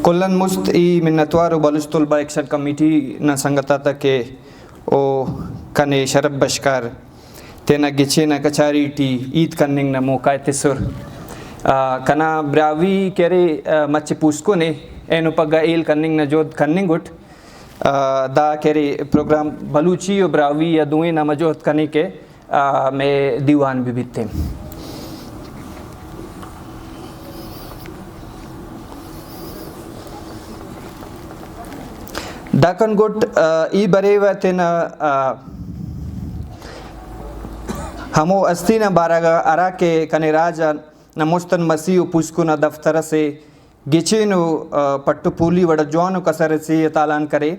کلن مست ای منتوار و بلوچ طلبہ ایکشن کمیٹی نا سنگت آتا کہ او کنے شرپ بشکار تینا گچین ء کچاری ٹی ہیت کننگ نا موقع ء تسر۔ آ، کنا براہوئی کہ ارے، آ، مچ پوسکن ء اینو پگہ ہیل کننگ نا جہد کننگ اٹ۔ آ، دا کہ ارے پروگرام بلوچی و براہوئی یا دوئیں نا ہم جہد کنے کہ، آ، مئے دیوان بھی بیتیں۔ داکن گٹ، آ، ای بریوہ تینا، آ، ہمو ہستی نا بارہ غا ہرا کہ کنے راج نا مستن مسیح و پوسکن آ دفتر اسے گچین و، آ، پٹ و پولی وڑ جوان و کسر اسے تالان کرے۔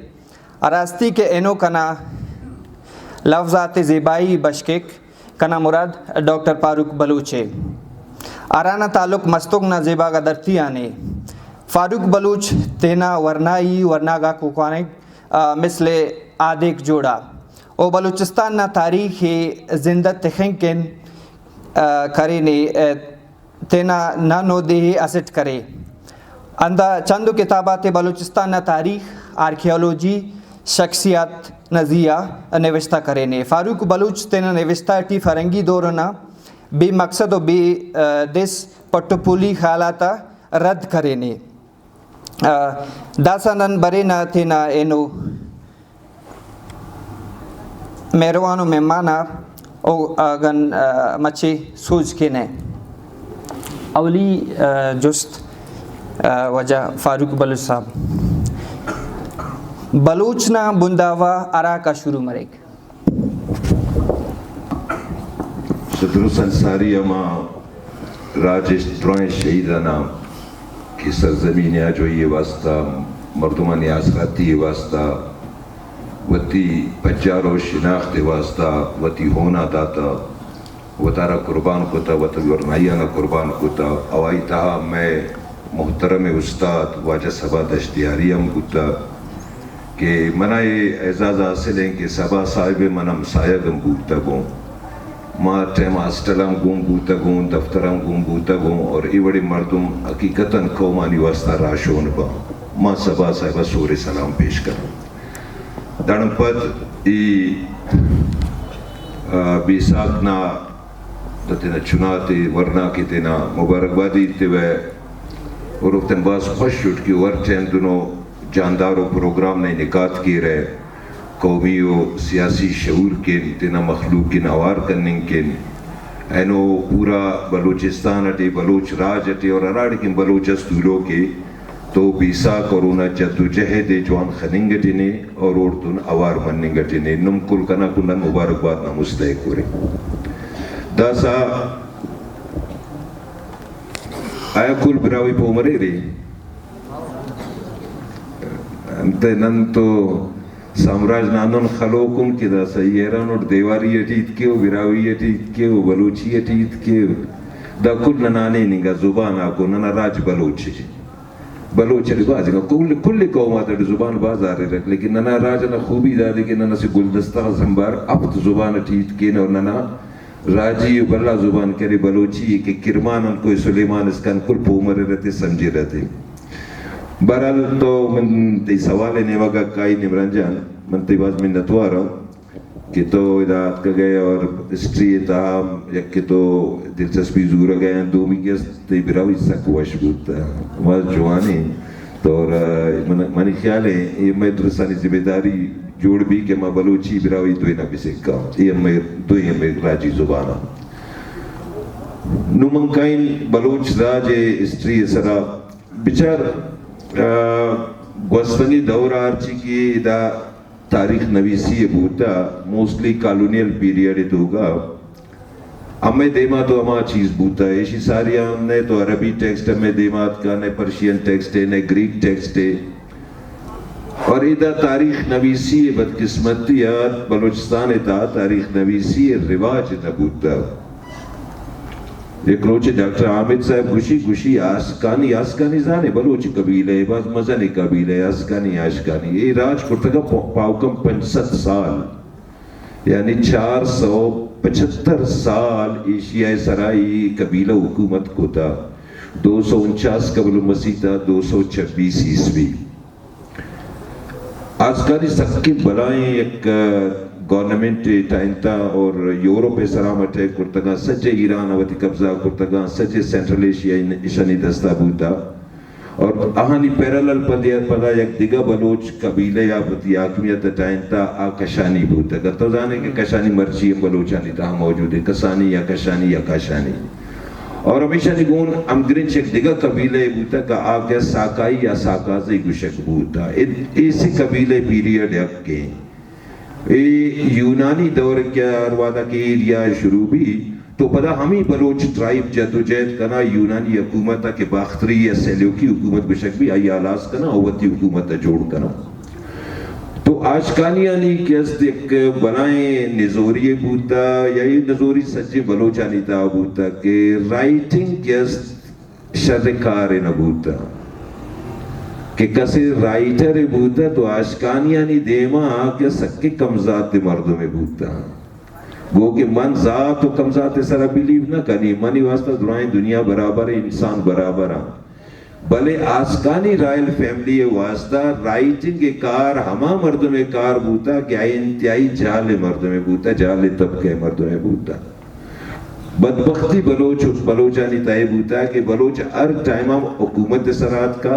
ہراستی کہ اینو کنا لفظ آتے زیبائی بشکک۔ کنا مراد ڈاکٹر فاروق بلوچ ء، ہرانا تعلق مستونگ نا زیباغ ء دھرتی آن ء۔ فاروق بلوچ تینا ورنائی ورناگاکو خوانگ، آ، مثل آدیک جوڑا او بلوچستان نا تاریخ ء زندہ تخنگ کن، آ، کرینے، آ، تینا نن و دے ء اسٹ کرے۔ ہندا چند و کتاب آتے بلوچستان نا تاریخ، آرکیالوجی، شخصیات نا زی آ نوشتہ کرینے۔ فاروق بلوچ تینا نوشتہ ٹی فرنگی دور نا بے مقصد و بے، آ، دس پٹ و پولی خیالات آ رد کرینے۔ آ، داسہ نن برینہ تینا اینو مہروان و مہمان آ او اگن، آ، مچے سوج کینہ۔ اولی، آ، جست، آ، واجہ فاروق بلوچ صاحب، بلوچ نا بنداوا ہراکا شروع مریک؟ درست انصاری ہما راج اش درائیں شہید آناں کہ سرزمین آجوئی ء واستہ، مردمانی آسراتی ء واستہ، وتی پجار و شناخت ء واستہ وتی ہون ء داتہ، وتارا قربان کتہ، وتی ورنائی آناں قربان کتہ۔ اوای تہا مئے محترم استاد واجہ صبا دشتیاری ہم بوتہ۔ کہ منا اے اعزاز حاصل ہیں کہ صبا صاحب من ہمسایگ ہم بوتگوں، ما ٹائم ہاسٹل ہم گون بوتگوں، دفتر ہم گون بوتگوں، اور اے وڑے مردم حقیقتاً قومانی واسطہ راہشون باں۔ ما صبا صاحب سور سلام پیش کنوں۔ داڑن پد ای، آ، بیساک نا دا تینا چناتے ورنا کہ تینا مبارکبادی تیوہ اور وقتاً باز خوش شٹ کہ ہر ٹائم دنو جاندار و پروگرام نا انعقاد کیرہ، قومی و سیاسی شعور کن تینا مخلوق کن اوار کننگ کن اینو پورا بلوچستان اٹی، بلوچ راج اٹی اور ہراڑے کن بلوچ اس تولوک ء تو بیساک اور اونا جدوجہد ء جوان خننگ اٹی نے اور اوڑتون اوار مننگ اٹی نے۔ نم کل کنا کنڈان مبارکباد نا مستحق ارے۔ داسا آیا کل براہوئی پوہ مریرے؟ انتئے نن تو سامراج نا ہندن خلوک ان کہ داسا ای حیران اٹ دیوالی اٹی ہیت کیو، براہوئی اٹی ہیت کیو، بلوچی اٹی ہیت کیو۔ دا کل ننا ہنیننگا زبان آکو، ننا راج بلوچ ء۔ بلوچ اٹی بھاز انگا کل، کل قوم آتیٹی زبان بھاز آریرک، لیکن ننا راج انا خوبی دادے کہ نن اسہ گلدستہ غا سنبار ہفت زبان اٹی ہیت کینہ اور ننا راجی و بھلا زبان کہ ارے بلوچی ء کہ کرمان آن کوہ سلیمان اسکان کل پہہ مریرہ تے سمجھرہ تے۔ بہرحال تو من تئی سوال ء نیمگا کائین عمران جان، من تئی بھاز منتوار آں کہ تو ادا اتکگ ئے اور ہسٹری ء تہا ہم یک کہ تو دلچسپی زورگ ء آں، دومی کہ است تئی براہوئی سک وش بوت، بھاز جوانیں۔ تو، آ، من، منی خیال ء اے مئے درستانی ذمہ داری جوڑ بی کہ ما بلوچی براہوئی دوئیناں بسکاں۔ اے ہم مئے دوئیں ہم مئے راجی زبان آں۔ نوں من کائین بلوچ راج ء ہسٹری ء سرا بچار، آ، گوستگیں دور ء ہرچی کہ ادا تاریخ نویسی ء بوتہ، موسٹلی کالونیل پیریڈ ء توکا ہمے دیما تو ہما چیز بوتہ، ایشی ساری ہم نئے تو عربی ٹیکسٹ ہمے دیما اتکا، نئے پرشین ٹیکسٹ ء، نئے گریک ٹیکسٹ ء۔ اور ادا تاریخ نویسی ء بدقسمتی ء بلوچستان ء تہا تاریخ نویسی ء رواج نہ بوتہ۔ یک روچے ڈاکٹر حامد صاحب گوشی، گوشی آسکانی، آسکانی زانے بلوچ قبیلہ ء، باز مزنیں قبیلہ ء، آسکانی، آشکانی۔ اے راج کرتگا پ-، پاوکم پنچ سد سال۔ یعنی چار سو پچھتر سال ایشی ء سرا ای قبیلہ حکومت کتا۔ دو سو انچاس قبل مسیح تا دو سو چھبیس عیسوی۔ آسکانی سکیں بلائیں یک، آ، گورنمنٹ ٹائنتا اور یورپ ء سلام اٹیک کرتگاں، سجے ایران ء وتی قبضہ کرتگاں، سجے سینٹرل ایشیا ان-، ایشانی دستا بوتا۔ اور آہانی پیرالل پدیا-، پدا یک دگہ بلوچ قبیلہ یا وتی حاکمیت ٹائنتا آ کشانی بوتگ۔ تو زانے کہ کشانی مرچی ہم بلوچانی تہا موجود ہے، کسانی یا کشانی یا کاشانی۔ اور ہمیشانی گون ہمگرنچ یک دگہ قبیلہ بوتگ کہ آ کہ ساکائی یا ساکازی گوشگ بوتا۔ اے، اے سے قبیلہ پیریڈ یک کے۔ اے یونانی دور کے ہر وہدا کہ ایریا شروع بھی، تو پدا ہمیں بلوچ ٹرائب جدوجہد کنا یونانی حکومت ء کہ باختری یا سیلیوکی حکومت گوشگ بھی آئی ہلاس کنا اور وتی حکومت ء جوڑ کنا۔ تو آشکانیانی کہ است یک بلائیں نزوری بوتا یا یہ نزوری سجے بلوچانی تا بوتا کہ رائٹنگ کہ است شر کار نہ بوتا کہ کسے رائٹر بوتا تو آشکانیانی دیما آ کہ سکے کمزات مردمے بوتا۔ گو کہ من ذات و کمزات سرا بلیو نہ کنی، منی واسطہ درائیں دنیا برابر ہے، انسان برابر ہیں۔ بلے آسکانی رائل فیملی واسطہ رائٹنگ کار ہما مردم کار بوتا کہ آئی انتہائی جہل مردم بوتا، جہل طبقہ مردم بوتا۔ بدبختی بلوچ، بلوچانی تہا بوتا کہ بلوچ ہر ٹائم ہم حکومت سرا اتکا،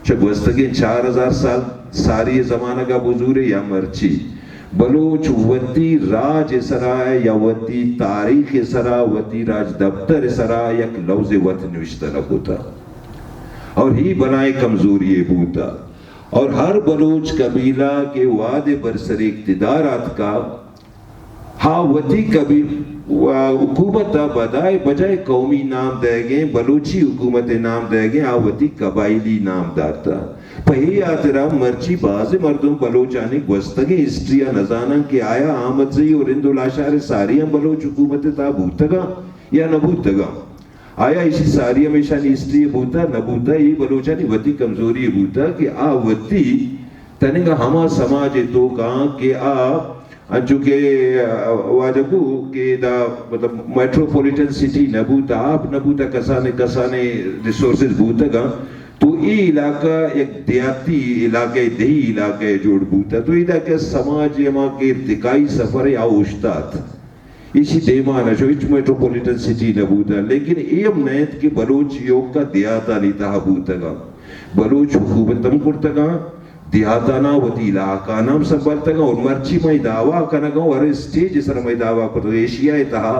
چہ گوستگیں چار ہزار سال ساری زمانگا بزورے یا مرچی، بلوچ وتی راج سرا یا وتی تاریخ سرا، وتی راج دفتر سرا یک لوز وت نوشتہ نہ کتا۔ اور ہی بلائیں کمزوری بوتا۔ اور ہر بلوچ قبیلہ کہ وہد برسر اقتدار آتکا، ہا وتی قبی-، و-، حکومت ء بدائے بجائے قومی نام دئیگیں، بلوچی حکومت ء نام دئیگیں، آ وتی قبائلی نام داتا۔ پہ اے ہاترا مرچی بازیں مردم بلوچانی گوستگیں ہسٹری ء نزاناں کہ آیا احمد زئی اور ہند لاشار ساری ہم بلوچ حکومت ء تہا بوتگاں یا نہ بوتگاں؟ آیا ایشی ساری ہمیشانی ہسٹری بوتا نہ بوتا؟ اے بلوچانی وتی کمزوری بوتا کہ آ وتی تننگا ہما سماج ء توکاں کہ آ انچو کہ، آ، واجہ گو کہ دا مطلب میٹروپولیٹن سٹی نہ بوتا، آپ نہ بوتا، کسانے کسانے ریسورسز بوتگاں، تو اے علاقہ یک دیہاتی علاقہ، دیہی علاقہ جوڑ بوتا۔ تو ادا کہ سماج ہما کہ ارتقائی سفر ہے آ اوشتات۔ ایشی دیما نہ شو، ہچ میٹروپولیٹن سٹی نہ بوتا، لیکن اے ہم نہ انت کہ بلوچ ایوکا دیہاتانی تہا بوتگاں، بلوچ حکومت ہم کرتگاں، دیہاتانا وتی علاقانا ہم سنبھالتگاں اور مرچی مئی دعویٰ کنگاں اور ہر اسٹیج سر مئی دعویٰ کرتگ ایشیا تہا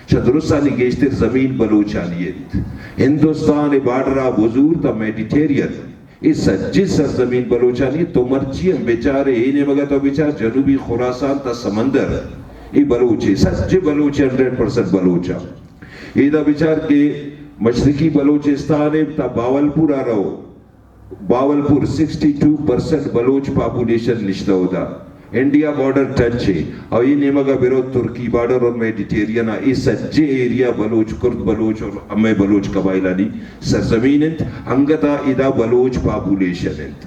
چہ درستانی گیشتر زمین بلوچانی انت۔ ہندوستان بارڈرا بزور تا میڈیٹیرین اے سجیں سرزمین بلوچانی۔ تو مرچی ہم بچارے، اے نیمگا تو بچار جنوبی خراسان تا سمندر، اے بلوچ اے، سجیں بلوچ، ہنڈریڈ پرسنٹ بلوچ آ۔ ایدا بچار کہ مشرقی بلوچستان اے تا باولپور آ رو، Bahawalpur sixty two percent Baloch پاپولیشن نشتہ اودا۔ انڈیا بارڈر ٹچ ہے، اور یہ نیمگا برو ترکی بارڈر اور میڈیٹیرین ہے، یہ سجے ایریا بلوچ، کرد بلوچ اور ہمے بلوچ قبائلانی سرزمین انت، انگتا ادا بلوچ پاپولیشن انت۔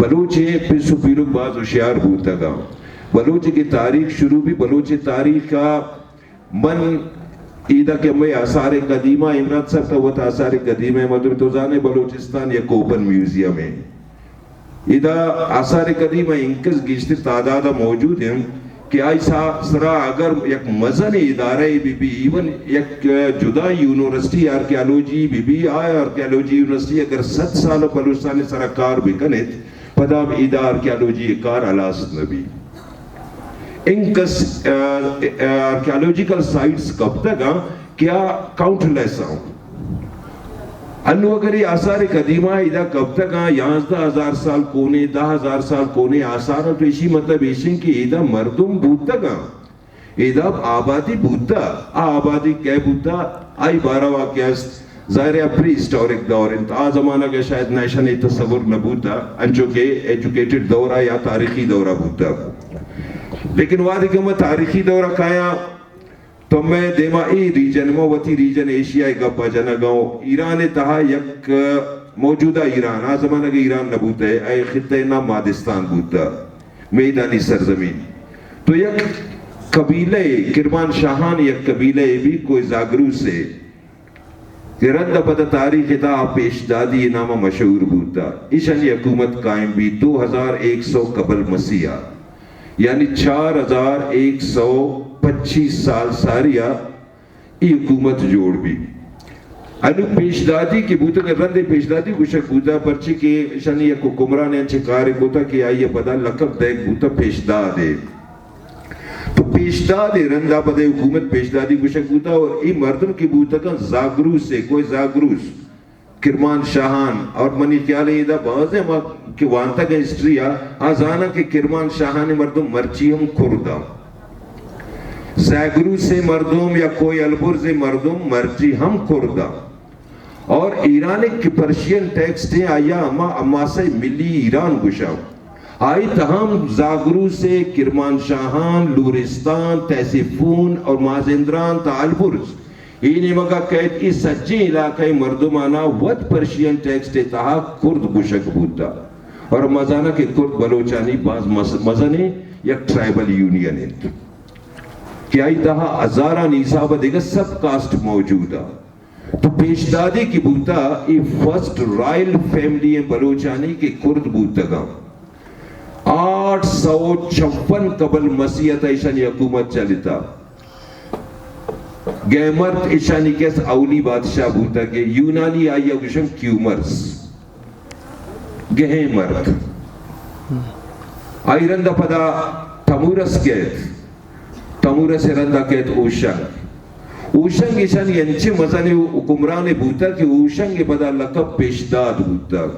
بلوچ پس و پیرک باز ہوشیار بوتگا۔ بلوچ کی تاریخ شروع بھی، بلوچ تاریخ کا من ایدا کہ ہمے آثار قدیمہ، عمران صاحب تو وت آثار قدیمہ مدر تو زانے بلوچستان یک اوپن میوزیم ہے۔ ادا آثار قدیمہ انکس گیشتر تعداد موجود ہیں کہ آئی سا-، سرا اگر یک مزن ادارہ بی بی، ایون یک جدا یونیورسٹی آرکیالوجی بی بی، آ آرکیالوجی یونیورسٹی اگر صد سال بلوچستان سرا کار بکنیت، پدا ہم ادا آرکیالوجی کار ہلاس نہ بی۔ انکس، آ، آ، آرکیالوجیکل سائٹس کپتگاں کہ آ کاؤنٹلیس آں۔ انو اگر یہ آثار قدیمہ ادا کپتگاں، یازدہ ہزار سال کونے، دہ ہزار سال کونے آثار، تو اسی مطلب ایشن کہ ادا مردم بوتگاں۔ ادا آبادی بوتا، آ آبادی کئے بوتا، آئی باروا کہ است، ظاہر ہے پری ہسٹورک دور انت، آ زمانہ کہ شاید نہ ایشانی تصور نہ بوتا، انچو کہ ایجوکیٹڈ دورہ یا تاریخی دورہ بوتا۔ لیکن وہدے کہ ما تاریخی دورہ کایاں، تو میں دیما اے ریجن، ما وتی ریجن ایشیا گپا جنگاں، ایران تہا یک موجودہ ایران، آ زمانہ کہ ایران نہ بوتا ہے، اے خطہ نام مادستان بوتا۔ میدانی سرزمین۔ تو یک قبیلہ، کرمان شاہان یک قبیلہ بھی کوئی زاگروس ہے۔ کہ رند ءَ پدا تاریخ ءِ تہا پیشدادی ءِ نام ءَ مشہور بوتا۔ ایشانی حکومت قائم بی دو ہزار ایک سو قبل مسیح ءَ، یعنی چار ہزار ایک سو پچیس سال ساری ءَ ای حکومت جوڑ بی۔ انو پیشدادی کہ بوتگ، رندے پیشدادی گوشگ بوتا، پرچی کہ ایشانی یک حکمرانے انچیں کارے کتا کہ آئی ءَ پدا لقب دئیگ بوتا پیشداد ءِ۔ تو پیشداد ءِ رندا پدا حکومت پیشدادی گوشگ بوتا، اور ای مردم کہ بوتگاں زاگروس ءِ، کوہ زاگروس، کرمان شاہان، اور منی خیال ءَ ادا بازیں ما کہ وانتگ ہسٹری ءَ، آ زاناں کہ کرمان شاہان ءِ مردم مرچی ہم کرد ءَ۔ زاگروس ءِ مردم یا کوہ البرز ءِ مردم مرچی ہم کرد ءَ۔ اور ایرانک کہ پرشین ٹیکسٹ ایں، آیا ہما حماسہ ملی ایران گوشاں۔ آئی تہا ہم زاگروس ءِ، کرمان شاہان، لورستان، تیسفون اور مازندران تا البرز، اے نیمگا کئیت، اے سجیں علاقہ ءِ مردمانا وت پرشین ٹیکسٹ ءِ تہا کرد گوشگ بوتا۔ اور ما زاناں کہ کرد بلوچانی باز مز-، مزنیں یک ٹرائبل یونین انت کہ آئی تہا ہزارانی حساب ءَ دگہ سب کاسٹ موجود ءَ۔ تو پیشدادی کہ بوتا، اے فرسٹ رائل فیملی ایں بلوچانی کہ کرد بوتگاں۔ آٹھ سو چون قبل مسیح ءَ تہا ایشانی حکومت چلتا۔ گیمرت ایشانی کس اولی بادشاہ بوتا کہ یونانی آئی ءَ گوشن کیومرس۔ گہیں مرد۔ آئی رند ءَ پدا تمورس کیت۔ تمورس ءِ رند ءَ کیت اوشنگ۔ اوشنگ ایشانی انچیں مزنیں حکمرانے بوتگ کہ اوشنگ ءِ پدا لقب پیشداد بوتگ۔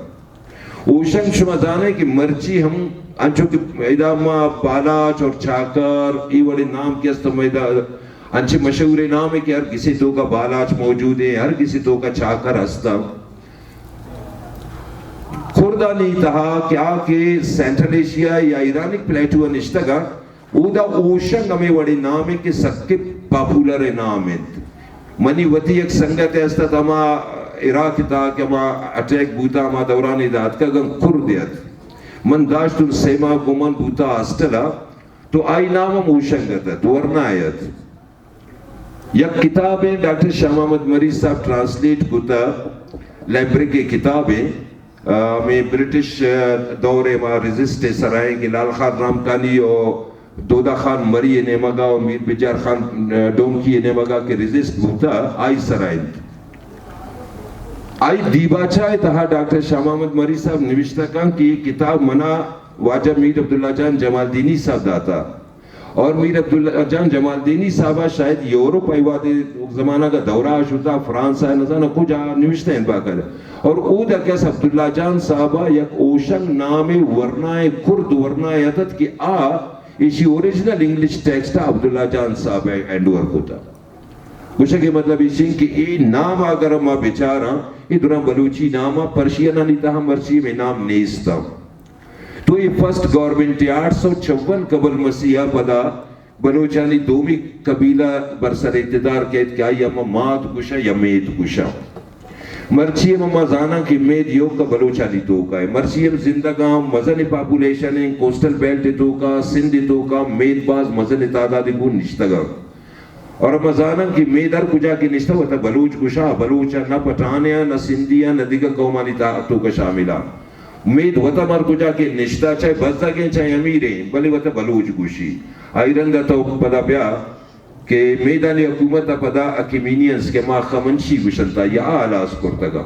اوشنگ شما زانئے کہ مرچی ہم انچو کہ ادا ما بالاچ اور چاکر، اے وڑیں نام کہ است، ہم ادا انچیں مشہوریں نام ایں کہ ہر کسی توکا بالاچ موجود ایں، ہر کسی توکا چاکر ہستاں۔ کردانی تہا کہ آ کہ سینٹرل ایشیا یا ایرانک پلیٹو ءَ نشتگاں، اودا اوشنگ ہمے وڑیں نامے کہ سکیں پاپولر نام انت۔ منی وتی یک سنگتے است ات، ہما عراق ءِ تہا کہ ہما اٹیک بوتا، ہما دوران ادا اتکگ انت، کردے ات۔ من داشتن سہ ماہ گوں من بوتا ہاسٹل ءَ، تو آئی نام ہم اوشنگ ات ات، ورنا ات۔ یک کتابے ڈاکٹر شاہ محمد مری صاحب ٹرانسلیٹ کتا، لیبرک ءِ کتابے، آ، ہمے برٹش، آ، دور ءِ ما ریزسٹ ءِ سرا ایں کہ لال خان رامکانی و دودا خان مری ءِ نیمگا و میر بجار خان، آ، ڈومکی ءِ نیمگا کہ ریزسٹ بوتا، آئی سرا انت۔ آئی دیباچہ ءِ تہا ڈاکٹر شاہ محمد مری صاحب نوشتہ کن کہ اے کتاب منا واجہ میر عبداللہ جان جمالدینی صاحب داتا۔ اور میر عبداللہ جان جمالدینی صاحبا شاید یورپ ءَ وہدے زمانگ ءَ دورہ ءَ شتا، فرانس ءَ نزاناں کجا نوشتہ انت باقاعدہ۔ اور اودا کس عبداللہ جان صاحبا یک اوشنگ نامے ورنائے کرد ورنائے اتت کہ آ ایشی اوریجنل انگلش ٹیکسٹ عبداللہ جان صاحب ءَ ہینڈ اوور کتا۔ گوشگ ءِ مطلب ایش انت کہ اے نام اگر ما بچاراں، اے دراں بلوچی نام ءَ، پرشینانی تہا مرچی ہمے نام نیست۔ تو اے فرسٹ گورنمنٹ ءِ آٹھ سو چون قبل مسیح ءَ پدا بلوچانی دومی قبیلہ بر سر اقتدار کیت کہ آئی ءَ ما ماد گوشاں یا مید گوشاں۔ مرچی ہم ما زاناں کہ مید ایوک ءَ بلوچانی توکا ایں۔ مرچی ہم زندگاں مزن پاپولیشن ایں، کوسٹل بیلٹ ءِ توکا، سندھ ءِ توکا مید باز مزن تعداد ءَ گون نشتگاں۔ اور ما زاناں کہ مید ہر کجا کہ نشتہ وتا بلوچ گوشاں، بلوچ ءَ نہ پٹھان ءَ، نہ سندھی ءَ، نہ دگہ قومانی تا-، توکا شامل ءَ۔ مید وتا ہر کجا کہ نشتہ، چاہے بزگیں، چاہے امیریں، بلے وتا بلوچ گوشی۔ آئی رندا تو پدا بیا کہ میدانی حکومت ءَ پدا اکیمینینس کہ ما اخمنشی گوشنتا یا آ ہلاس کرتگا۔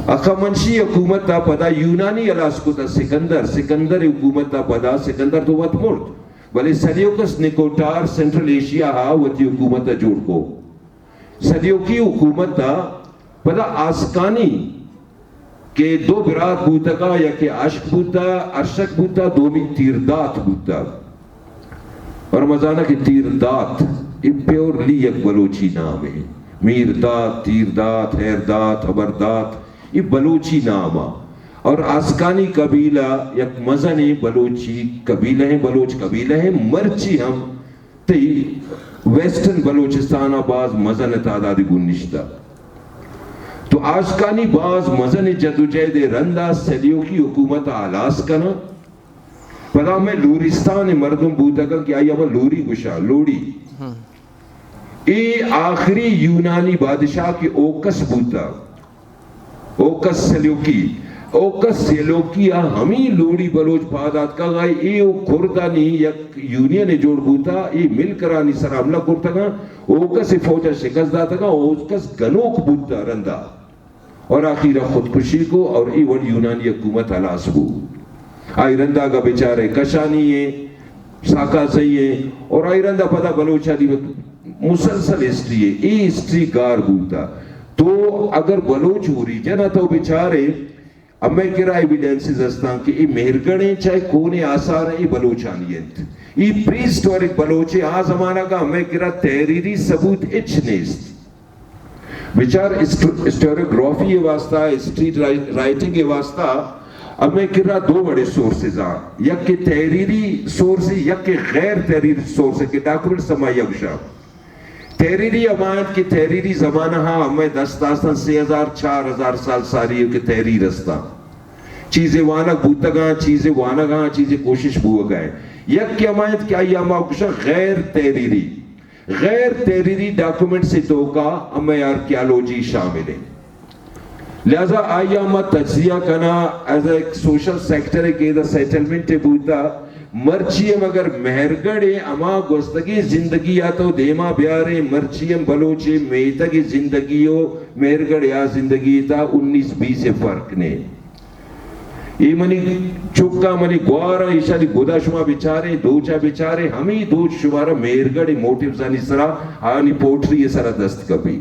اخمنشی حکومت ءَ پدا یونانی ہلاس کتا سکندر، سکندر حکومت ءَ پدا سکندر تو وت مرت۔ بلے سلیوکس نکوٹار سینٹرل ایشیا ءَ وتی حکومت ءَ جوڑ کو۔ سلیوکی حکومت ءَ پدا آسکانی کہ دو برات بوتگا، یکے اشک بوتا، ارشک بوتا، دومی تیردات بوتا۔ اور مزانہ کہ تیردات اے پیورلی یک بلوچی نامے۔ میردات، تیردات، حیردات، حبردات، اے بلوچی نام آ۔ اور آسکانی قبیلہ یک مزنیں بلوچی قبیلہ ہیں، بلوچ قبیلہ ہیں، مرچی ہم تئی ویسٹرن بلوچستان ءَ باز مزن تعداد گون نشتہ۔ تو آسکانی باز مزن جدوجہد ءِ رندا سلیوکی حکومت ءَ ہلاس کناں۔ پدا ہمے لورستان ءِ مردم بوتگاں کہ آئی ءَ ما لوری گوشاں، لوڑی۔ اے آخری یونانی بادشاہ کہ اوکس بوتا، اوکس سلیوکی، اوکس سلیوکی ءَ ہمے لوڑی بلوچ پاد آتکگ ءُ اے و کردانی یک یونین جوڑ بوتا، اے ملکرانی سرا حملہ کرتگاں، اوکس ءِ فوج ءَ شکست داتگاں، اوکس گنوک بوتا رندا۔ اور آخیر ءَ خودکشی کو اور اے وڑ یونانی حکومت ہلاس بو۔ آئی رندا اگا بیچارے کشانی ہیں، ساکازئی ہیں، اور آئی رندا پدا بلوچانی مسلسل ہسٹری ہے، اے ہسٹری گار بوتا۔ تو اگر بلوچ اوریجن ءَ تو بیچارے، ہمے کرا ایویڈنسز ہستاں کہ اے مہرگڑھ ہیں، چاہے کون آثار ہیں، اے بلوچانی انت۔ اے پری ہسٹورک بلوچ ہیں، آ زمانہ کا ہمے کرا تحریری ثبوت اچ نیست۔ بچار ہسٹو-، ہسٹوریوگرافی ءِ واسطہ، ہسٹری رائی-، رائٹنگ ءِ واسطہ ہمے کرا دو وڑے سورسز آں، یک کہ تحریری سورس، یک کہ غیر تحریری سورس کہ ڈاکومنٹس ہما یک گوشاں۔ تحریری ہما انت کہ تحریری زمانہ ہاں ہمے دست آستاں سے ہزار، چار ہزار سال ساری کہ تحریر استاں۔ چیزے وانگ بوتگاں، چیزے وانگاں، چیزے کوشش بوگا ہیں۔ یک کہ ہما انت کہ آئی ہما گوشاں غیر تحریری۔ غیر تحریری ڈاکومنٹس ءِ توکا ہمے آرکیالوجی شامل ہے۔ لہذا آئی ءَ ما تجزیہ کناں ایز اے سوشل سیکٹر کہ ادا سیٹلمنٹ بوتا، مرچی ہم اگر مہرگڑھ ءِ ہما گوستگیں زندگی ءَ تو دیما بیارے، مرچی ہم بلوچ ءِ میتگ ءِ زندگی و مہرگڑھ ءِ آ زندگی ءِ تہا انیس بیس ءِ فرق نے۔ اے منی چکاں، منی گواراں، ایشانی گدا شما بچارے، دوچا بچارے، ہمے دوچ شمارا مہرگڑھ ءِ موٹیوزانی سرا، آنی پوٹری ءِ سرا دست کپی۔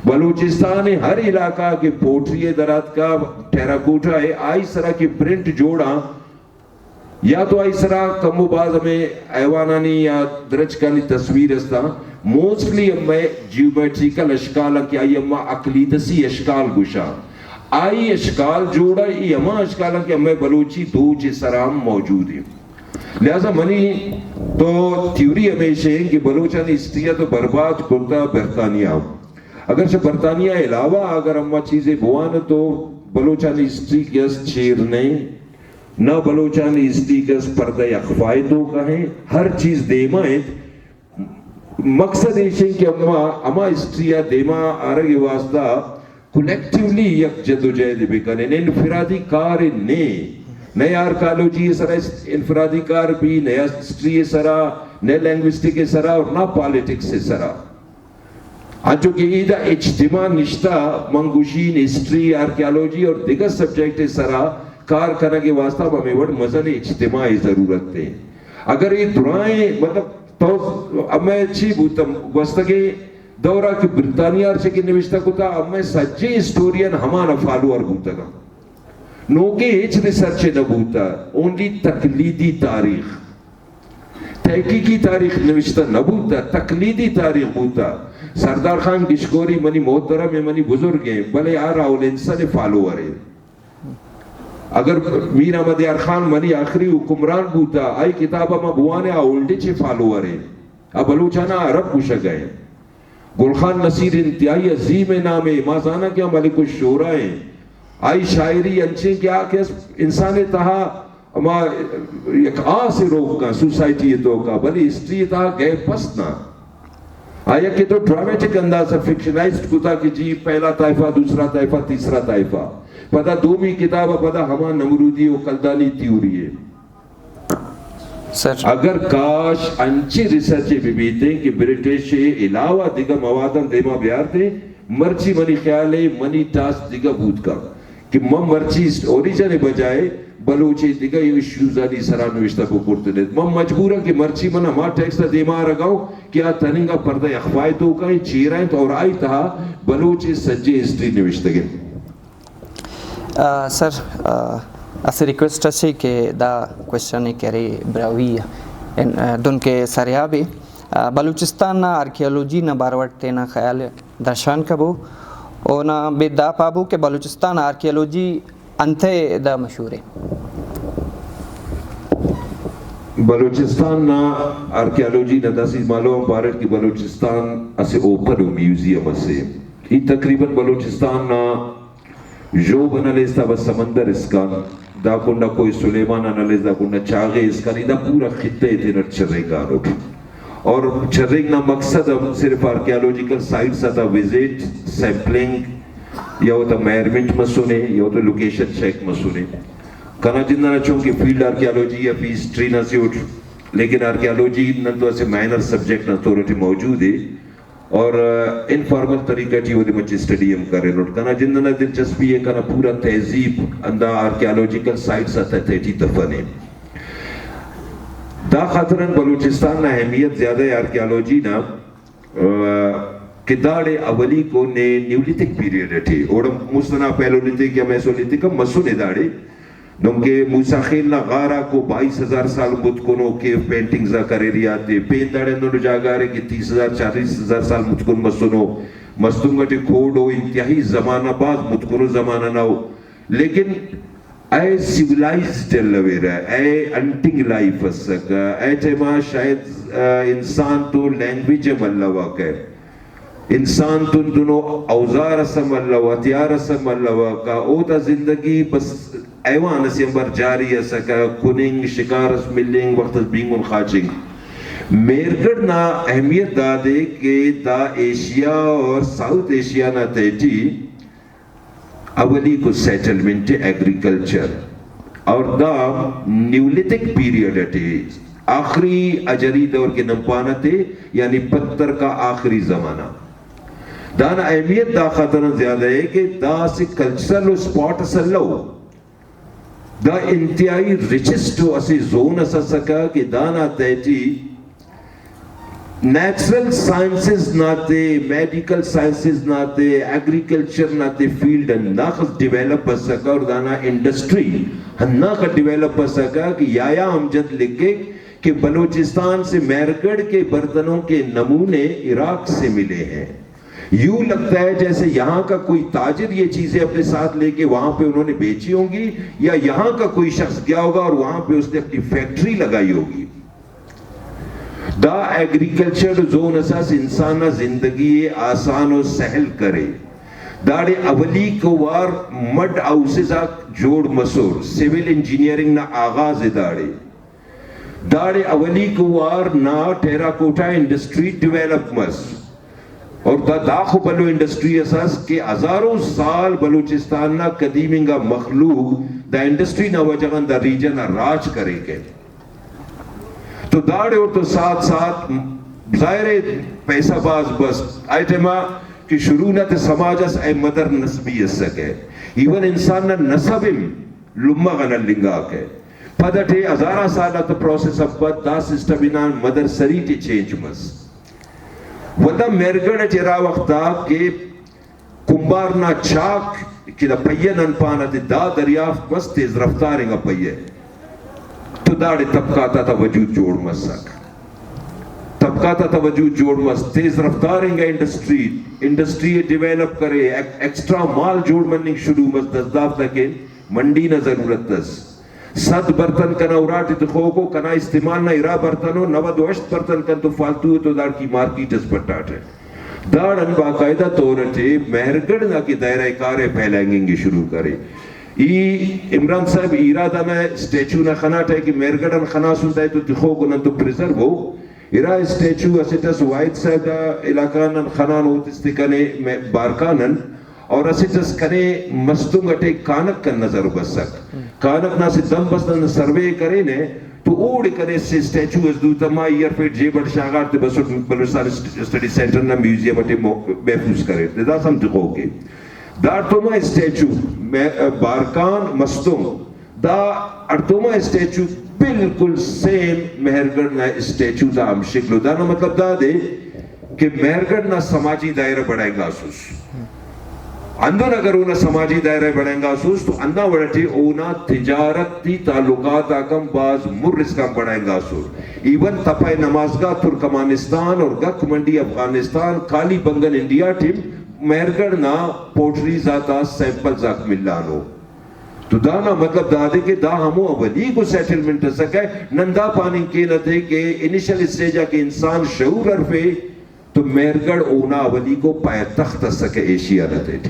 بلوچستان ءِ ہر علاقہ کہ پوٹری ءِ دراتکا، ٹیراکوٹا ءِ، آئی سرا کہ پرنٹ جوڑاں، یا تو آئی سرا کم و باز ہمے حیوانانی یا درچکانی تصویر استاں، موسٹلی ہمے جیومیٹریکل اشکال کہ آئی ہما اقلیدسی اشکال گوشاں۔ آئی اشکال جوڑا، ای ہما اشکال کہ ہمے بلوچی دوچ ءِ سرا ہم موجود ہیں۔ لہذا منی تو تھیوری ہمیش ہیں کہ بلوچانی ہسٹری ءَ تو برباد کرتا برطانیہ۔ اگرچہ برطانیہ علاوہ اگر ہما چیزے بوان تو بلوچانی ہسٹری کس چیر نہیں، نہ بلوچانی ہسٹری کس پردہ اخفائے تو کہیں، ہر چیز دیما ہے۔ مقصد ایش ہے کہ ہما، ہما ہسٹری ءَ دیما آرگ ءِ واسطہ کولیکٹیولی یک جدوجہد بکنیں، انفرادی کار نے، نئے آرکیالوجی ءِ سرا انفرادی کار بھی، نئے ہسٹری ءِ سرا، نئے لنگوسٹک ءِ سرا اور نہ پالیٹکس ءِ سرا۔ انچو کہ ایدا اجتماع نشتہ، من گوشین ہسٹری، آرکیالوجی اور دگہ سبجیکٹ ءِ سرا کار کنگ ءِ واسطہ ہمے وڑ مزن اجتماع ءِ ضرورت ہے۔ اگر اے درائیں، مطلب، تو ہمے چی بوتم، گوستگیں دورا کہ برطانیہ ہرچے کہ نوشتہ کتا، ہمے سجیں ہسٹورین ہمانا فالوور بوتگاں۔ نوکیں ہچ ریسرچ نہ بوتا، اونلی تقلیدی تاریخ۔ تحقیقی تاریخ نوشتہ نہ بوتا، تقلیدی تاریخ بوتا۔ سردار خان گشکوری منی محترم ءُ منی بزرگ ہیں، بلے آ راولنسن ءِ فالوور ہے۔ اگر میر احمد یار خان منی آخری حکمران بوتا، آئی کتاب ءَ ما بوانے آ اولڈچ ءِ فالوور ہے۔ آ بلوچانا عرب گوشگ ہے۔ گل خان نصیر انتہائی عظیم نامے، ما زاناں کہ آ ملک الشعراء ہیں۔ آئی شاعری انچیں کہ آ کہ انسان تہا ہما یک آسے روک کن سوسائٹی ءِ توکا، بلے ہسٹری ءِ تہا گیپ است نہ۔ آیا کہ تو ڈرامیٹک انداز ءَ فکشنائزڈ کتا کہ جی پہلا طائفہ، دوسرا طائفہ، تیسرا طائفہ۔ پدا دومی کتاب ءَ پدا ہما نمرودی و کلدانی تھیوری ہے۔ سر۔ اگر کاش انچیں ریسرچے بہ بیتیں کہ برٹش ءِ علاوہ دگہ مواداں دیما بیارتیں، مرچی منی خیال ءَ منی ٹاسک دگہ بوت کنت کہ من مرچی اوریجن ءِ بجائے بلوچ ءِ دگہ ایشوزانی سرا نوشتہ بکرتنت۔ من مجبوراں کہ مرچی من ہما ٹیکسٹ ءَ دیما آرگا اوں کہ آ تننگا پردہ اخفائے توکا انت، چیرا انت اور آئی تہا بلوچ ءِ سجیں ہسٹری نوشتگ انت۔ آ، سر، آ، اسہ ریکویسٹ اسے کہ دا کوئسچن ءِ کرے براہوئی ءَ، ان، آ، دن کہ سریاب ءَ، آ، بلوچستان نا آرکیالوجی نا بارو اٹ تینا خیال درشان کبو، اونا بید دا پابو کہ بلوچستان آرکیالوجی انتئے دا مشہور ءِ؟ بلوچستان نا آرکیالوجی نا داسہ معلوم پارٹ کہ بلوچستان اسہ اوپن ءُ میوزیم اسے۔ ای تقریباً بلوچستان نا ژوب آن ہلیس تا بس سمندر اسکان، دا کنڈا کوہ سلیمان آن ہلیس، دا کنڈا چاغے اسکان، ای دا پورا خطہ ءِ تینٹ چرینگانٹ۔ اور چرینگ نا مقصد ہم صرف آرکیالوجیکل سائٹس آتا وزٹ، سیمپلنگ یا وتا میئرمنٹ مسنے یا وتا لوکیشن چیک مسنے۔ کنا جند انا چونکہ فیلڈ آرکیالوجی یا ہسٹری نا سے اٹ، لیکن آرکیالوجی نن تو اسہ مائنر سبجیکٹ نا طور اٹی موجود ہے۔ اور انفارمل طریقہ ٹی اودے مچے اسٹڈی ہم کرینٹ۔ کنا جند انا دلچسپی ہے، کنا پورا تہذیب اندا آرکیالوجیکل سائٹس آتا تہٹی دفن ہے۔ دا خاطران بلوچستان نا اہمیت زیادہ ہے آرکیالوجی نا، آ، کہ داڑے اولیکو نے نیولیتھک پیریڈ اٹی، اوڑم مستنا پیلولیتھک یا میسولیتھک ہم مسنے داڑے۔ دنکہ موسی خیل نا غار آکو بائیس ہزار سال متکنو کیو پینٹنگز آ کریریاتے، پین داڑے ہندنو جاگہ ارے کہ تیس ہزار، چالیس ہزار سال متکن مسنو۔ مستونگ اٹی کھوڈو انتہائی زمانہ، بھاز متکنو زمانہ ناو۔ لیکن اے سیولائزڈ الویرہ، اے ہنٹنگ لائف اسکہ، اے ٹائما شاید، آ، انسان تو لینگویج ہم الوکہ۔ انسان تون دنو اوزار اس ہم الو، ہتھیار اس ہم الو، کا اوتا زندگی بس حیوان اسے امبر جاری اسکہ، کننگ، شکار اس ملنگ، وخت اس بینگن خاچنگ۔ مہرگڑھ نا اہمیت دادے کہ دا ایشیا اور ساؤتھ ایشیا نا تہٹی اولیکو سیٹلمنٹ ایگریکلچر اور دا نیولیتھک پیریڈ اٹی آخری حجری دور کہ نن پانہ تے، یعنی پتھر کا آخری زمانہ۔ دانا اہمیت دا خاطران زیادہ ہے کہ دا اسہ کلچرل اسپاٹ اس الو۔ دا انتہائی رچسٹ و اسہ زون اس اسکہ کہ دانا تہٹی نیچرل سائنسز نا تے، میڈیکل سائنسز نا تے، ایگریکلچر نا تے فیلڈ ہنداخس ڈیولپ بسکہ اور دانا انڈسٹری ہنداخہ ڈیولپ بسکہ کہ یحییٰ امجد لکھک کہ بلوچستان سے مہرگڑھ کے برتنوں کے نمونے عراق سے ملے ہیں۔ یوں لگتا ہے جیسے یہاں کا کوئی تاجر یہ چیزیں اپنے ساتھ لے کے وہاں پہ انہوں نے بیچی ہوں گی، یا یہاں کا کوئی شخص گیا ہوگا اور وہاں پہ اس نے اپنی فیکٹری لگائی ہوگی۔ دا ایگریکلچر زون اساس انسان نا زندگی ء آسان و سہل کرے۔ داڑے اولیکو وار مڈ ہاؤسز آک جوڑ مسر، سول انجینئرنگ نا آغاز ء داڑے۔ داڑے اولیکو وار نا ٹیراکوٹا انڈسٹری ڈیولپ مس۔ اور دا داخو بھلو انڈسٹری اساس کہ ہزاروں سال بلوچستان نا قدیم انگا مخلوق دا انڈسٹری نا وجہ غان دا ریجن آ راج کریکہ۔ تو داڑے اوڑتون ساتھ ساتھ ظاہر ہے پیسہ باز بس۔ آئی ٹائما کہ شروع نا تے سماج اس اے مدر نسبی اسکہ۔ ایون انسان نا نسب ہم لمہ غان ہلنگاکہ۔ پد اٹی ہزاراں سال آتا پروسیس آ پد دا سسٹم ہنان مدر سری ٹی چینج مس۔ ولدا مہرگڑھ اٹی ہرا وخت آ کہ کمبار نا چاک کہ دا پہیہ نن پانہ تے دا دریافت مس تیز رفتار انگا پہیہ، تو داڑے طبقات آتا وجود جوڑ مسک۔ طبقات آتا وجود جوڑ مس، تیز رفتار انگا انڈسٹری، انڈسٹری ء ڈیولپ کرے، ایک-، ایکسٹرا مال جوڑ مننگ شروع مس، دزدافتا کہ منڈی نا ضرورت اس۔ سد برتن کنا اراٹی تخوکو، کنا استعمال نا ارا برتن و نود و ہشت برتن کن تو فالتو ء تو داڑکی مارکیٹ اس پٹاٹہ۔ داڑن باقاعدہ طور اٹی مہرگڑھ نا کہ دائرہ کار ء پھیلائنگنگ ء شروع کرے۔ ای عمران صاحب، ایرا دانا اسٹیچو نا خناٹہ کہ مہرگڑھ آن خناسن دائے تو تخوکو نن تو پریزرو ہو۔ ارا اسٹیچو اسٹ اس واحد صاحب دا علاقہ نن خنان ہوت است کنے مہ-، بارکان ان۔ اور اسٹ اس کنے مستونگ اٹے کانک کن نظر بسک۔ کانک نا اسہ دمب اس نن سروے کرینے تو اوڑے کنے اسہ اسٹیچو اس دوتا ما ایئر فیٹ جیب اٹ شاغار تے بسٹ بلوچستان اسٹ-، اسٹڈی سینٹر نا میوزیم اٹے مو-، محفوظ کریر۔ تے داسہ ہم تخوکے۔ داڑتو ما اسٹیچو مہ-، بارکان مستونگ دا ہڑتوما اسٹیچو بالکل سیم مہرگڑھ نا اسٹیچو تا ہم شکل ء۔ دانا مطلب دادے کہ مہرگڑھ نا سماجی دائرہ بڑھائنگاسس۔ ہندن اگر اونا سماجی دائرہ بڑھائنگاسس تو ہندا وڑ اٹی اونا تجارتی تعلقات آک ہم بھاز مر اسکان بڑھائنگاسر۔ ایون تپہ نمازگاہ ترکمانستان اور گک منڈی افغانستان، کالی بنگن انڈیا ٹی مہرگڑھ نا پوٹریز آتا سیمپلز آک ملانو۔ تو دانا مطلب دادے کہ دا ہمو اولیکو سیٹلمنٹ اسکہ۔ نن دا پاننگ کینہ تے کہ انیشل اسٹیج آ کہ انسان شعور ہرفے تو مہرگڑھ اونا اولیکو پائے تخت اسکہ ایشیا نا تہٹی۔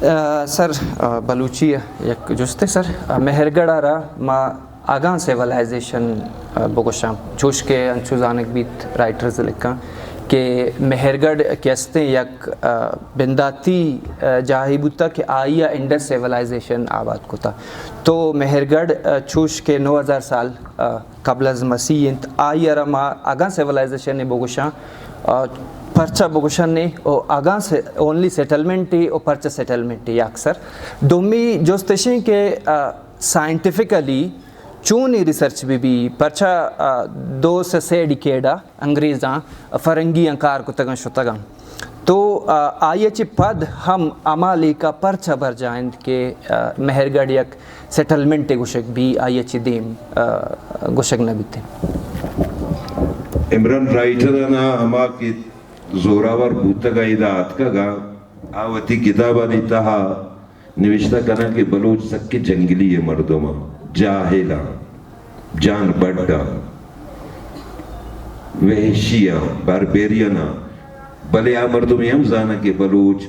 آ، سر، آ، بلوچی آ یک جستے سر، آ، مہرگڑھ آ را ما اگاں سیولائزیشن بگوشاں، چوش کہ انچو زانگ بیت، رائٹرز لکھاں کہ مہرگڑھ کہ استیں یک بنداتی جاہے بوتا کہ آئی ءَ انڈس سیولائزیشن آباد کتا۔ تو مہرگڑھ چوش کہ نو ہزار سال قبل از مسیح انت، آئی ءَ را ما اگاں سیولائزیشن بگوشاں، پرچا بگوشن نے او اگاں اونلی سیٹلمنٹ او پرچا سیٹلمنٹ اکثر۔ دومی جست اشیں کہ سائنٹیفکلی چونی ریسرچ بہ بی، پرچا دو سے سے ڈیکیڈ ءَ انگریزاں فرنگیاں کار کتگاں شتگاں۔ تو آئی ءَ چہ پد ہم ہما لیکہ پرچا برجاہ انت کہ مہرگڑھ یک سیٹلمنٹ گوشگ بی، آئی ءَ چہ دیم گوشگ نہ بیت۔ عمران رائٹر نا ہما کہ زوراور بوتگ ءَ ادا آتکگ ءَ، آ وتی کتابانی تہا نوشتہ کناں کہ بلوچ سکیں جنگلی ءِ مردم ءَ، جاہل ءَ، جان بڈ ءَ، وحشی ءَ، باربیرین ءَ، بلے آ مردم ہم زاناں کہ بلوچ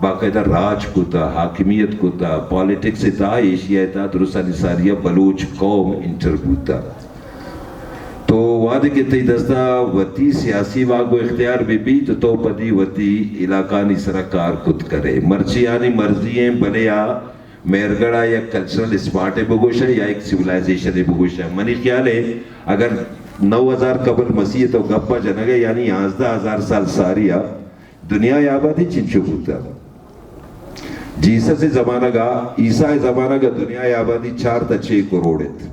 باقاعدہ راج کتا، حاکمیت کتا، پالیٹکس ءِ تہا، ایشیا ءِ تہا درستانی ساری ءَ بلوچ قوم انٹر بوتا۔ تو وہدے کہ تئی دستا وتی سیاسی واک و اختیار بہ بیت تو تو پدی وتی علاقانی سرا کار کت کرے۔ مرچیانی مرضی ایں، بلے آ مہرگڑھ ءَ یک کلچرل اسپاٹ ءَ بگوشے یا یک سیولائزیشن ءَ بگوشے۔ منی خیال ءَ اگر نو ہزار قبل مسیح تو گپ ءَ جنگ ءَ، یعنی یازدہ ہزار سال ساری ءَ دنیا ءِ آبادی چنچو بوتا؟ جیسس ءِ زمانگ ءَ، عیسیٰ ءِ زمانگ ءَ دنیا ءِ آبادی چار تا چھ کروڑ ات۔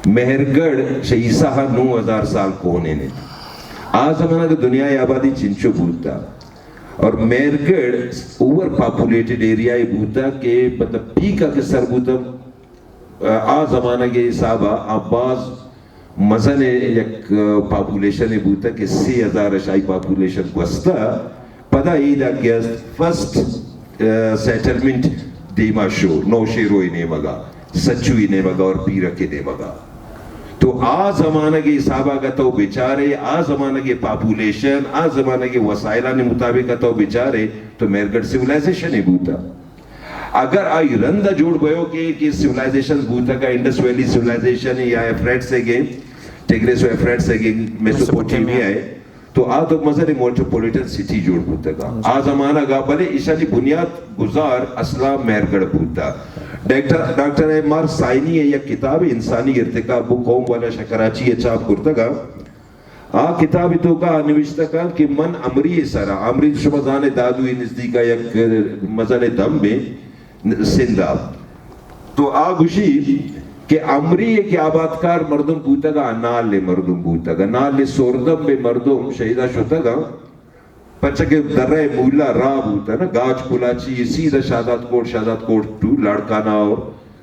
مہرگڑھ چہ عیسیٰ ءَ نو ہزار سال کونین ات۔ آ زمانگ ءَ دنیا ءِ آبادی چنچو بوتا؟ اور مہرگڑھ اوور پاپولیٹڈ ایریا ءَ بوتا کہ مطلب پیک ءَ کہ سر بوتا، آ زمانگ ءِ حساب ءَ آ باز مزن ءِ یک پاپولیشن ءَ بوتا کہ سے ہزار ءَ شاہی پاپولیشن گوستا۔ پدا ایدا کہ است فرسٹ سیٹلمنٹ دیما شو، نوشیروئی نیمگا، سچوئی نیمگا اور پیرک نیمگا۔ تو آ زمانگ ءِ حساب ءَ اگہ تو بچارے، آ زمانگ ءِ پاپولیشن، آ زمانگ ءِ وسائلانی مطابق ءَ تو بچارے تو مہرگڑھ سیولائزیشن ءَ بوتا۔ اگر آئی رند ءَ جوڑ بیوکیں کہ سیولائزیشن بوتگ ءَ، انڈس ویلی سیولائزیشن یا ایفریٹس ءَ گے، ٹیگریس و ایفریٹس ءَ گے، میسوپوٹیمیا ءَ، تو آ تو مزن میٹروپولیٹن سٹی جوڑ بوتگ ءَ۔ آ زمانگ ءَ بلے ایشانی بنیاد گزار اصلا مہرگڑھ بوتا۔ Doctor, doctor M R Saini ءِ یک کتاب انسانی ارتقا بو قوم والا شکراچی ءَ چاپ کرتگ ءَ۔ آ کتاب ءِ توکا آ نوشتہ کن کہ من امری ءِ سرا، امری شما زانے دادو ءِ نزدیک ءَ یک مزن دمبے سندھ ءَ۔ تو آ گوشی کہ امری ءِ کہ آبادکار مردم بوتگ ءَ، نال ءِ مردم بوتگ ءَ، نال ءِ سوردمب ءِ مردم شہیدا شتگ ءَ، پرچا کہ درہ ءِ مولا راہ بوتہ نا، گاچ کلاچی ءَ سیدھا شہداد کوٹ، شہداد کوٹ ٹو لاڑکانہ اور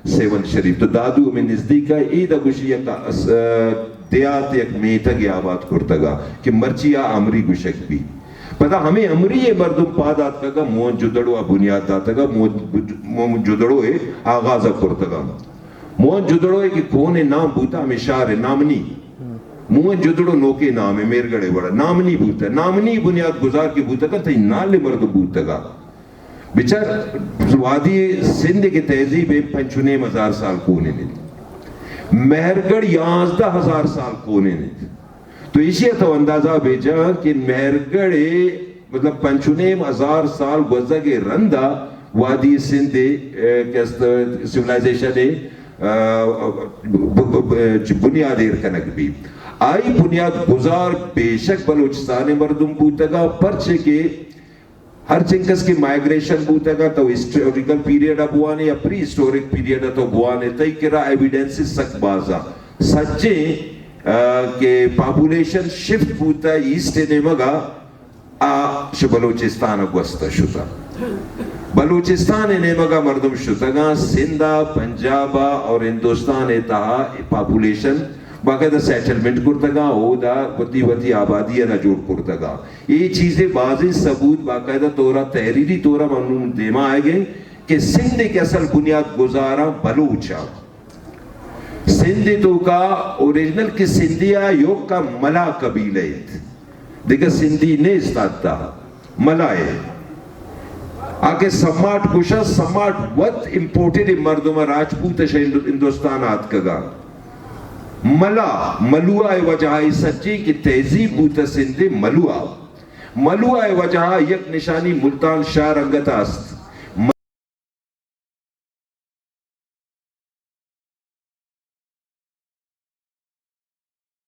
سیون شریف۔ تو دادو ہمے نزدیک ءَ، اے دا گوشی یک اس-، دیہات، یک میتگ ءَ آباد کرتگ ءَ کہ مرچی آ امری گوشگ بی۔ پدا ہمے امری ءِ مردم پاد آتکگ ءَ موہن جدڑو ءَ بنیاد داتگ ءَ، موہن، موہن جدڑو ءِ آغاز ءَ کرتگ ءَ۔ موہن جدڑو ءِ کہ کون ءِ نام بوتہ، ہمے شہر ءِ نامنی۔ موہن جدڑو نوکیں نام ءِ، مہرگڑھ ءِ وڑا نامنی بوتہ۔ نامنی بنیاد گزار کہ بوتگ ءَ، تئی نال ءِ مردم بوتگ ءَ۔ بچار، وادی سندھ کہ تہذیب ءَ پنچ و نیم ہزار سال کونین انت، مہرگڑھ یازدہ ہزار سال کونین انت۔ تو ایشی ءَ تو اندازہ بہ جن کہ مہرگڑھ ءِ مطلب پنچ و نیم ہزار سال گوزگ ءِ رند ءَ وادی سندھ ءِ، اے، کہ است سیولائزیشن ءِ، اے، ب-، ب-، ب-، چ-، بنیاد ایر کنگ بیت۔ آئی بنیاد گزار بے شک بلوچستان ءِ مردم بوتگ ءَ، پرچے کہ ہر چنکس کہ مائگریشن بوتگ ءَ، تو ہسٹوریکل پیریڈ ءَ بوانے یا پری ہسٹورک پیریڈ ءَ تو بوانے، تئی کرا ایویڈنس سک باز ءَ۔ سچیں، آ، کہ پاپولیشن شفٹ بوتہ ایسٹ ءِ نیمگ ءَ، آ شہ بلوچستان ءَ گوستہ شتہ۔ بلوچستان ءِ نیمگ ءَ مردم شتگاں، سندھ ءَ، پنجاب ءَ اور ہندوستان ءِ تہا پاپولیشن باقاعدہ سیٹلمنٹ کرتگاں، اودا وتی وتی آبادی ءَ نہ جوڑ کرتگاں۔ اے چیزے بازیں ثبوت باقاعدہ طور ءَ تحریری طور ءَ من دیما آئیگ ءَ کہ سندھ ءِ کہ اصل بنیاد گزاراں بلوچ آں۔ سندھ ءِ توکا اوریجنل کہ سندھی ءَ یوک ءَ ملا قبیلہ ایت، دگہ سندھی نیست آتا، ملا ءَ۔ آ کہ سماٹ گوشاں، سماٹ وت امپورٹڈ مردم ءَ، راجپوت ءَ شہ ہندو-، ہندوستان ءَ آتکگاں۔ ملا، ملوا ءِ وجہ ءَ اے سجیں کہ تہذیب بوتہ سندھ ءِ ملوا۔ ملوا ءِ وجہ ءَ یک نشانی ملتان شہر انگت است۔